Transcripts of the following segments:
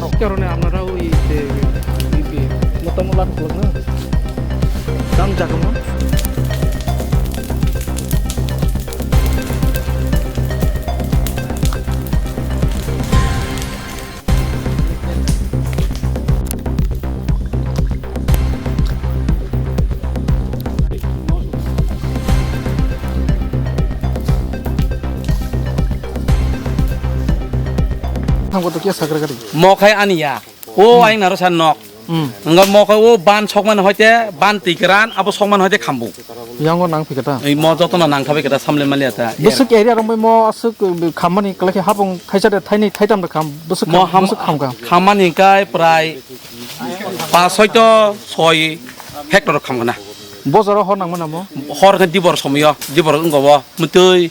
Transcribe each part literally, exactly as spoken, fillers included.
কারণে আপনারা ওই যে, ওই যে মোটামুটি লাভ করলেন না? দাম জাগা মা? Thango to kya sakra gari. Mo khai aniya. O aing naro san nok. Hmm. Nga mo khai o ban sokman hoite ban tikran abo sokman hoite khambu. Yango nang phikata. Ei mo jotono nang thabai kata samle maliya ta. Busuk area rong bai mo asuk khamani kalai khe hapung thaisa de thaini thaitam de kham busuk Mo kham ham-, busuk kham ka. Khamani kai prai pas hoito soi hektor kham kana. Bojoro hor nang mana mo? Hor khe dibor somoyo, dibor wnggo bo, mutui.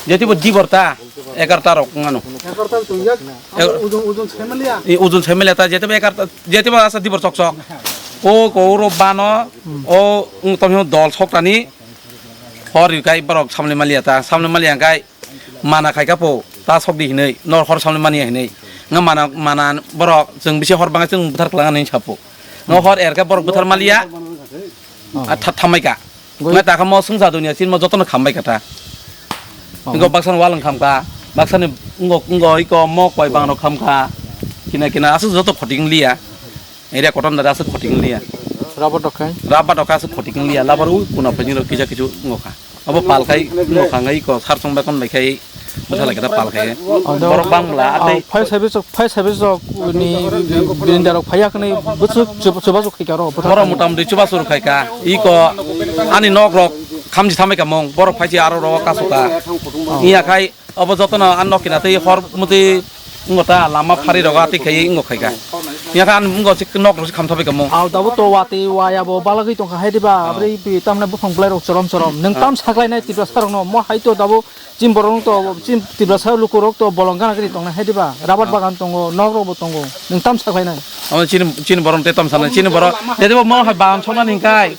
Jetibo dibor ta, egarta rok wngano. Egarta wngya, Ego- abo ojon, ojon sai maliya. I ojon sai maliya ta, jetibo egarta, jetibo asa dibor sok sok. O ko ro bano, o wng tong dol sok tani. Hor ri kai borok samle maliya ta, samle maliya kai. Mana khai kha po, ta sok di hinui, nor hor samle mani hinui. Nga mana, mana borok, chwng bisi hor bangwi chwng buthar kwlanga hinui sapo. Nga hor er khe borok buthar maliya, a tha-, thamai kha. Nga ta kha mo swngsa dunia sin mo jotono khambai kha ta. Ngo baksa ni wal wng kham kha, baksa ni ngo, ngo iko mo koi bang rok kham kha. Kina kina aswk joto khotik wng liya. Area kotor da aswk khotik wng liya. Rubber dokhai. Rubber dokhai aswk khotik wng liya. Labar u kuna phai ni rok kisa kisu ngo kha. Abo pal khai, no khangai ko sar song bai kon bai khai, bwtha lai khe ta pal khai. Ado- Borok bang bla, ah, atei fire service rok, fire service rok ni birinda rok phaiya kani bwswk chuba, chuba chuba khai karo, bwtha borok khai. Mota moti chuba suru khai ka, iko ani nok rok khamji thamai ka mong, borok phai si aro rok kasu ka. Oh. Iya khai, abo jotono an nok kina tei hor muti Ngo ta lama phari rogo atwi khai ngo khai ka. Ya kha ang ngo sik nok rok si kham thabai ka mo. Au dabo to wati waya bo balagwi tong kha hai diba. Oh. Abri bi tamne buphang belai rok chorom chorom. Nung tam saklai nai Tiprasa rok no mo hai to dabo chin borok to chin Tiprasa luku rok to bolong gana gri tong nai hai diba. Rabat bagan tongo, nok rok bo tongo. Nung tam saklai nai. Amo chini, chini borok te tam sana, chini borok. Jadi bo mo hai bagan sona ning kai.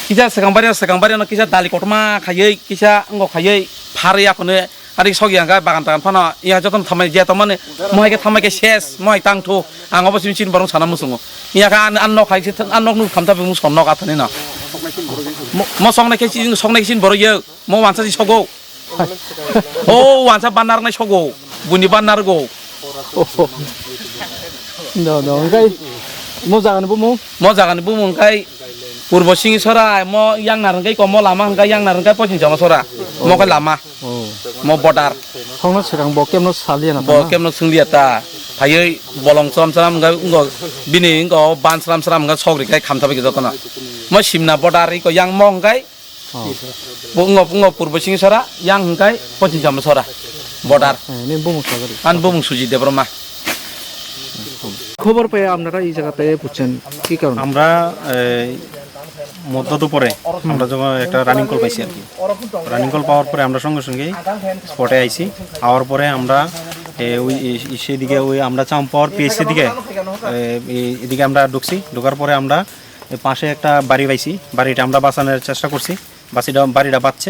Kisa sekang bari, sekang bari no kisa dali kotma khayai, kisa ngo khayai, phari akhone. Ari sogya hwnkhe bagan tagan phano ya jotono thamani je tongmani mohai khe thamai khe ses mohai tangthu ang obo simi sini borok sana muchungo. Ya khe an, an nok hai se an nok nuk khamtha bumung son nok athani no. Mo, mo soknai khe sini soknai khe sini borok ye mo wansa si sogo. O wansa bannar nai sogo. Buni bannar go. No, no, hwnkhe mo jagani bumung? Mo jagani bumung kai Purbo Singhi Sora, mo yang narwngkai komo lama hwnkhe yang narwngkai Pochin Chama Sora. Mo khe lama. Oh. Mo border. Thongno swkang bo kemno saliya na Bo thangna? Kemno swngliya ta. Phaiwi bolong chwlam chwlam wngkha, wngkha bini wngkha o ban chwlam chwlam wngkha sok rikhai khamtha bai jotono. Mo Simna border iko yang mo wngkha. Oh. Bo wngkha, wngkha Purbo Singhi Sora, yang hwnkha Pochin Chama Sora. Border. Eh, nini bumung sagari. An bumung Sujit Debbarma. খবর পেয়ে আপনারা এই জায়গাতে এসেছেন, কি কারণে? আমরা, এই, মধ্য দুপুরে আমরা যখন একটা রানিং কল পাইছি আর কি। রানিং কল পাওয়ার পরে আমরা সঙ্গে সঙ্গেই স্পটে আইছি। আওয়ার পরে আমরা, এ, ওই, এই, সেদিকে ওই আমরা চাম্পাওয়ার পিএসসি দিকে, এ, এই, এদিকে আমরা ঢুকছি। ঢোকার পরে আমরা এই পাশে একটা বাড়ি পাইছি, বাড়িটা আমরা বাঁচানোর চেষ্টা করছি। বাসিটা, বাড়িটা বাঁচছে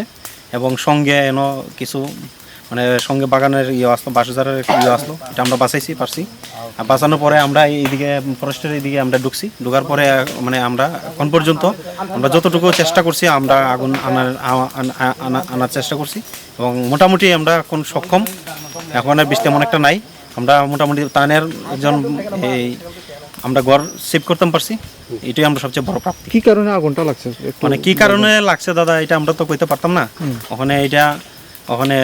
এবং সঙ্গে এনো কিছু, মানে, সঙ্গে বাগানের ইয়ে আসলো, বাঁশঝাড়ের একটা ইয়ে আসলো, এটা আমরা বাঁচাইছি পারছি। আর বাঁচানোর পরে আমরা এইদিকে ফরেস্টের এইদিকে আমরা ঢুকছি, ঢোকার পরে, মানে, আমরা এখন পর্যন্ত আমরা যতটুকু চেষ্টা করছি, আমরা আগুন আনার, আ-, আন-, আ-, আনা-, আনার চেষ্টা করছি এবং মোটামুটি আমরা এখন সক্ষম। এখন আর বিষ তেমন একটা নাই। আমরা মোটামুটি তানের একজন এই আমরা ঘর সেভ করতাম পারছি, এটাই আমরা সবচেয়ে বড় প্রাপ্তি। কি কারণে আগুনটা লাগছে একটু মানে কি বলবেন? কারণে লাগছে দাদা, এটা আমরা তো কইতে পারতাম না। হুম। ওখানে এটা, ওখানে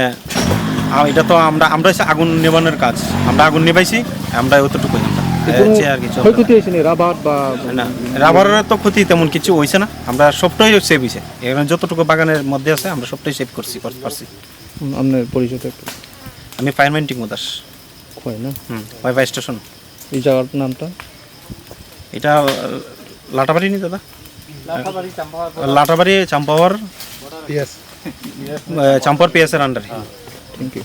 আ-, এটা তো আমরা, আমরা হচ্ছে আগুন নেভানোর কাজ, আমরা আগুন নেভাইছি, আমরা অতটুকু জানতাম। এ, কোনো হচ্ছে আর কিছু আমরা ক্ষয়ক্ষতি হয়েছে নি? রাবার বা না, রাবারের তো ক্ষতি তেমন কিছু হয়েছে না, আমরা সবটাই সেভ হয়েছে। এখানে যতটুকু বাগানের মধ্যে আছে আমরা সবটাই সেভ করছি, করতে পারছি। হুম, আপনার পরিচয়টা একটু? আমি ফায়ারম্যান টিঙ্কু দাস। হয় না? হুম, ওয়াইফাই স্টেশন। এই জায়গার নামটা? এটা, আহ, লাটাবাড়ি নি দাদা? লাটাবাড়ি চাম্পাওয়ার। লাটাবাড়ি চাম্পাওয়ার। পিএস। আহ, চাম্পাওয়ার পিএস এর আন্ডারে। Thank you.